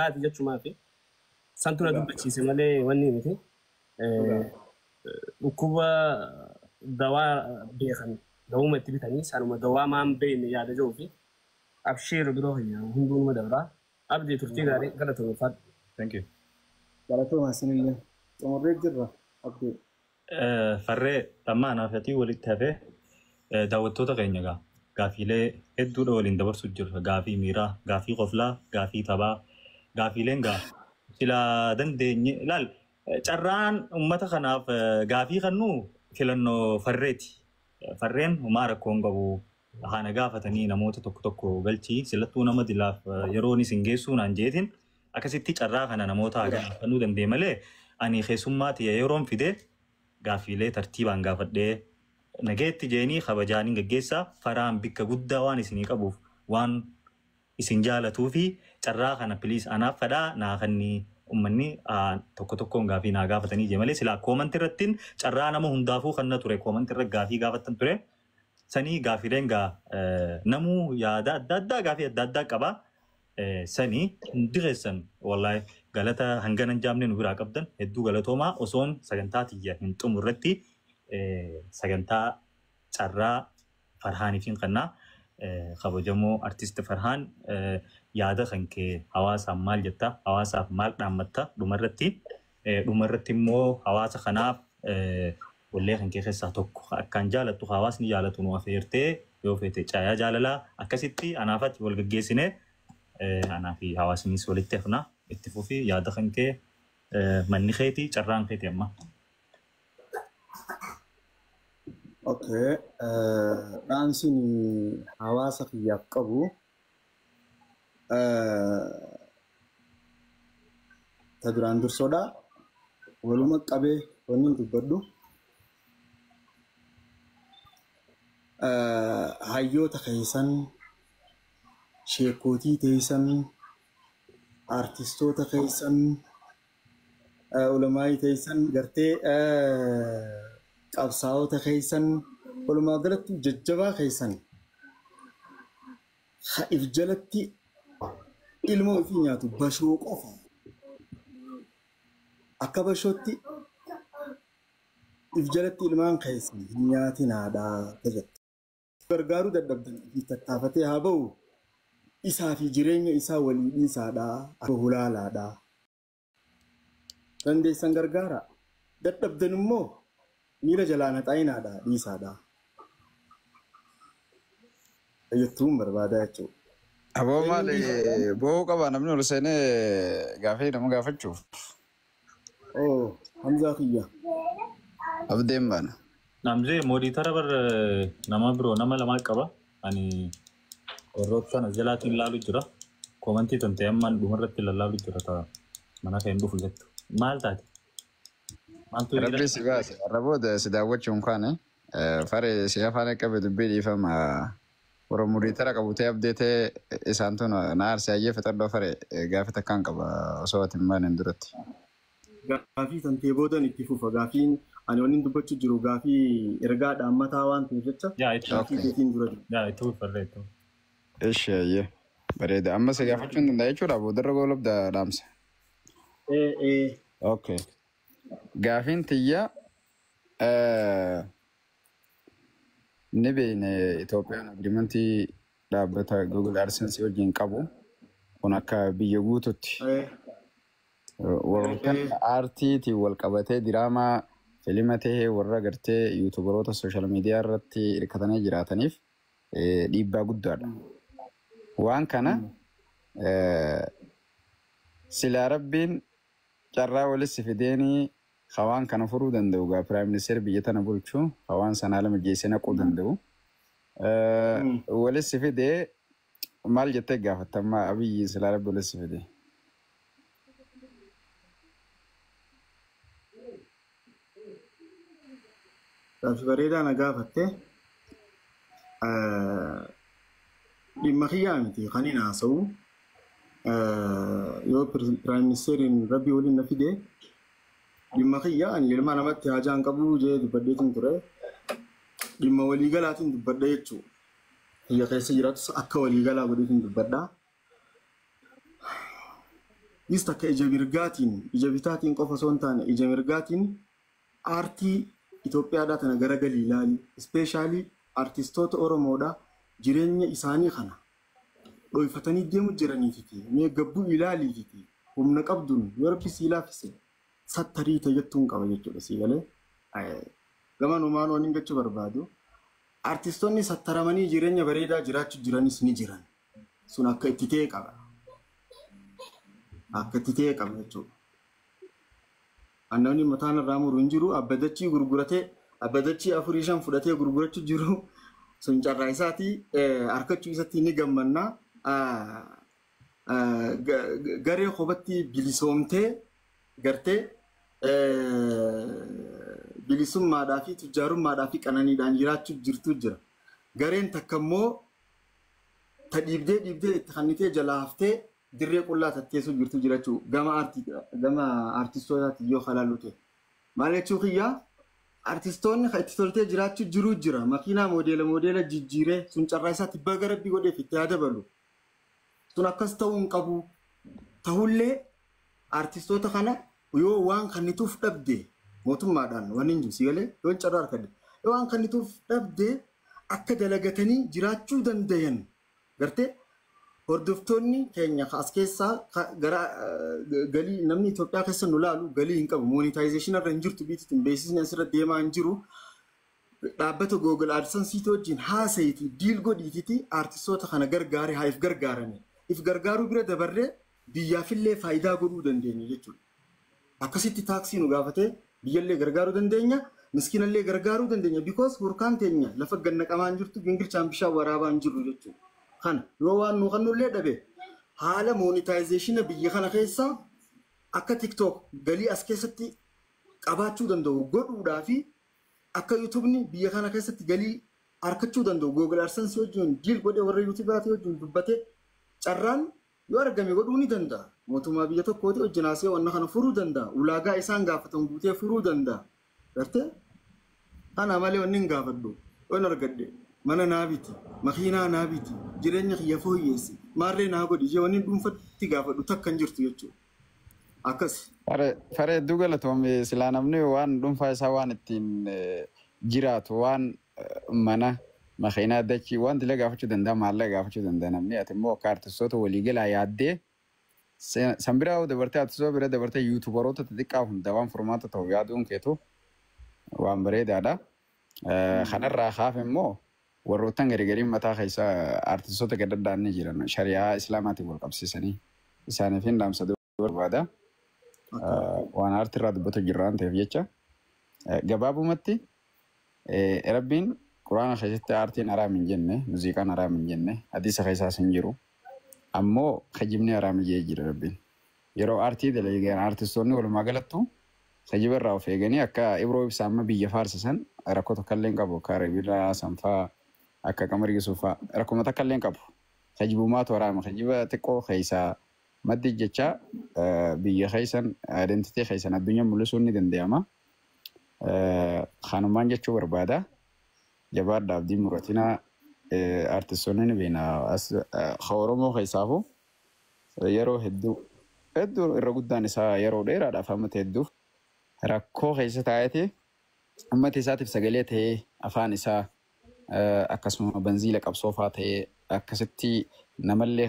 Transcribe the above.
taati jechumaafi santu na dubbachiise malee wanni miti. Dhukkuba dawaa beekan dawuma itti bitanii sanuma dawaa maan beekne yaada jiruu fi abshiir biroo hunduu dabraa abdii turtii gaarii galatoomfaadhu. Thank you. Galatooma isinillee. Xumurree jirra abdii. Farree dhammaa anaaf walitti hafee daawwattoota keenya gaa gaafiilee hedduudha waliin dabarsu jirra. Gaafii miiraa, gaafii qoflaa, gaafii taphaa, gaafiileen gaa silaa dandeenye ilaal carraan uummata kanaaf gaafii kannu filannoo farreeti. Farreen homaa rakkoo hin qabu. Haana gaafatanii namoota tokko tokko galchii silattuu nama dilaaf yeroon isin geessuu naan jeetiin akkasitti carraa kana namoota gaafannuu danda'e malee ani keessummaa tiyya yeroon fide gaafiilee tartiibaan gaafadhee nageetti jeenii kabajaanii gaggeessaa faraan bikka guddaa waan isinii qabuuf waan isin jaalatuu fi carraa kana piliis anaaf fadhaa naa kanni uummanni tokko tokkoon gaafii naa gaafatanii jee malee silaa koomantii irrattiin carraa nama hundaafuu kanna ture koomantii irra gaafii gaafattan ture. Sanii gaafiileen gaa namuu yaada adda addaa gaafii adda addaa qaba. Sanii hundi keessan wallaahi galata hangana hin jaamne nu biraa qabdan hedduu galatoomaa osoon sagantaa tiyya hin xumurretti sagantaa carraa Farhaaniif kannaa kabajamoo artist Farhaan yaada kan kee hawaasaaf maal jetta hawaasaaf maal dhaammatta dhumarratti immoo hawaasa kanaaf wallee kan kee keessaa tokko akkaan jaalattu hawaasni jaalatu nu afeertee yoo feete caayaa jaalalaa akkasitti anaafatti wal gaggeessine anaa fi hawaasnis walitti hafna itti fufii yaada kan kee manni keetii carraan keetii amma. Okay. Dhaamsiin hawaasa kiyyaaf qabu ta duraan dursoodha. Waluma qabee wanni dubbadhu. Hayyoota keessan, sheekootii teessan, artistoota keessan, ulamaayii teessan, gartee qabsaa'ota keessan, walumaa galatti jajjabaa keessan if jalatti ilmoo ofii nyaatu bashoo qofa. Akka bashootti if jalatti ilmaan keessan hin nyaatinaadhaa jettu. Gargaaruu dadhabdan ifi tattaafatee haa ba'u isaa fi jireenya isaa walii dhiisaadhaa akka hulaalaadhaa. Dandeessan gargaara. Dadhabdan immoo miila jalaan haxaa'inaadhaa dhiisaadhaa. Fayyattuun barbaadaa jechuudha. Aboo maali boo'uu qaba namni ol seenee gaafii nama gaafachuuf. Oo Hamzaa kiyya. Abdeen baana. Namzee mooditara bar nama biroo nama lamaa qaba. Ani warroota sana jalaatiin ilaalu jira. Koomantii tantee ammaan dhumarratti lallaalu jira ta'a. Mana kee hin dhufu jettu. Maal taate? Maaltu Rabbi si baase. Har'a booda si daawwachuun kaane faree si afaan qabe dubbii dhiifama. Warra muriitara qabu ta'e abdeetee isaan tun na aarse ayyee fixadhoo faree gaafa takkaan qaba osoo ati hin baaneen duratti. Gaafii tantee boodan itti fufa. Gaafiin ani wanni dubbachuu jiru gaafii ergaa dhaammataa waan ta'eef jecha gaafii keetiin dura. Yaa itti fufarree itti. Ishi ayyee bareeda. Amma si gaafachuu hin danda'a jechuudha boodarra goolabda dhaamsa. Okay. Gaafiin tiyya ni beekne Itoophiyaan agriimentii dhaabbata Google AdSense wajjin qabu kun akka biyya guututti warroota aartiitiin wal qabatee diraamaa filima tahee warra gartee yuutubaroota sooshaal miidiyaa irratti hirkatanii jiraataniif dhiibbaa guddaadha. Waan kana silaa rabbiin carraa walitti fideenii hawaan kana furuu danda'u gaa piraayim ministeer biyya tana bulchu hawaan sanaa lama geessee naquu danda'u. Walitti fidee maal jettee gaafatammaa Abiyyi silaa rabbi walitti fidee? Gaaffii bareedaa na gaafatte. Dhimma kiyyaa miti kan hin haasa'u. Yoo piraayim ministeeriin rabbi waliin na fide dhimma kiyyaa ani ilma namatti haajaa hin qabu jee dubbadheetiin ture. Dhimma waliigalaatiin dubbadha jechuudha. Biyya keessa jiraatus akka waliigalaa godheetiin dubbadha. Is takka ija mirgaatiin ija bitaatiin qofa osoo hin taane ija mirgaatiin aartii Itoophiyaadhaa tana garagalii ilaali. Especially artistoota Oromoodhaa jireenya isaanii kana dhoyfatanii deemu jiraniititi. Mee gabbuu ilaaliititi. Humna qabduun yoo rabbi sii laaffise sattarii jettuun qaba jechuudha sii galee. Gamanumaan waan hin jechuu barbaadu. Artistoonni sattaramanii jireenya bareedaa jiraachuu jiranis ni jiran. Sun akka itti ta'e qaba. Akka itti ta'e qaba jechuudha. Namni mataan irraa muru hin jiru. Abbadachii gurguratee abbadachii 4 5 fudhatee gurgurachuu jiru. Sun carraa isaati harkachuu isatti ni gammannaa. Garee kophatti bilisoomtee gartee bilisummaadhaa fi tujjaarummaadhaa fi qananiidhaan jiraachuu jirtu jira. Gareen takka immoo ta dhiibdee dhiibdee itti kannitee jalaa haftee dirree qullaa tatteessuu jirtu jira jechuudha. Gama aartistootaatti yoo halaallu ta'e. Maal jechuu kiyyaa artistoonni kan itti toltee jiraachuu jiru jira. Makiinaa moodeela jijjiiree sun carraa isaatti baga rabbii godheef itti haa dabalu. Sun akkas ta'uu hin qabu. Ta'ullee artistoota kana yoo waan kannituuf dhabde mootummaadhaan waan hin jiru si galee yoo carraa argadde yoo waan kannituuf dhabde akka dalagatanii jiraachuu dandayan gartee hordoftoonni keenya as keessaa gara galii namni Itoophiyaa keessa nu laalu galii hin qabu. Monetization irra hin jirtu biitti beeksisni asirra deemaa hin jiru. Dhaabbata Google AdSense wajjin haasayitii deal godhiititi artistoota kana gargaaree haa if gargaarani. If gargaaruu bira dabarree biyyaafillee faayidaa godhuu dandeenya jechuudha. Akkasitti taaksii nu gaafatee biyyallee gargaaruu dandeenya, miskiinallee gargaaruu dandeenya. Because hurkaan teenya lafa gannaqamaa hin jirtu, gingilchaan bishaan waraabaa hin jirru jechuudha. Kana yoo waan nu kannullee dhabe haala monetization biyya kana keessa akka TikTok galii as keessatti qabaachuu danda'u godhuudhaa fi akka YouTubeni biyya kana keessatti galii harkachuu danda'u Google AdSense wajjin deal godhee warra YouTubeatii wajjin dubbatee carraan yoo argame godhuu ni danda'a. Mootummaa biyya tokkooti wajjin haasa'ee wanna kana furuu danda'a. Ulaagaa isaan gaafatan guutee furuu danda'a. Gartee? Kana malee wanni hin gaafadhu. Yoon argadhe mana naa biti, makiinaa naa biti, jireenya kiyya fooyyeessi, maarree naa godhi jee wanni dhuunfatti gaafadhu takka hin jirtu jechuudha. Akkas. Faree hedduu galatoome silaa namni waan dhuunfaa isaa waan ittiin jiraatu waan mana makiinaa dachii waan dilee gaafachuu danda'a maallaqa gaafachuu danda'a namni ati immoo akka artistoota waliigalaa yaaddee san biraa dabartee artistoota bira dabartee yuutubaroota xixiqqaa hunda waan furmaata ta'u yaaduun keetu waan bareedaadha. Kanarraa kaaf immoo warroottan garigariin mataa keessa artistoota gadaddaan ni jiran shari'aa islaamaatiin wal qabsiisanii isaaniif hin dhaamsa barbaada. Waan aartii irraa dubbatu jirra waan ta'eef jecha gabaabumatti rabbiin quraana keessatti aartiin haraam hin jenne muuziqaan haraam hin jenne hadiisa keessaas hin jiru ammoo kijibni haraam jee jira rabbiin yeroo aartii dalagan aartistoonni walumaa galattu kijiba irraa of eeganii akka Ibroo Ibsaa amma biyya faarsisan rakkoo tokko illee hin qabu akka Rabiilaa Sanfaa akka Qamar Yuusufaa rakkoo takka illee hin qabu kijibumaatu haraama kijiba xiqqoo keessaa maddi jecha biyya keessan identity keessan addunyaa mul'isuun ni danda'ama. Kanumaan jechuu barbaada. Jabaadha abdii muratina artistoonni ni beena. Oromoo keessaafu yeroo hedduu hedduu irra guddaan isaa yeroo dheeraadhaaf hammata hedduuf rakkoo keessa taa'eeti uummata isaatiif sagalee ta'ee afaan isaa akkasuma banziila qabsoofaa ta'ee akkasitti namallee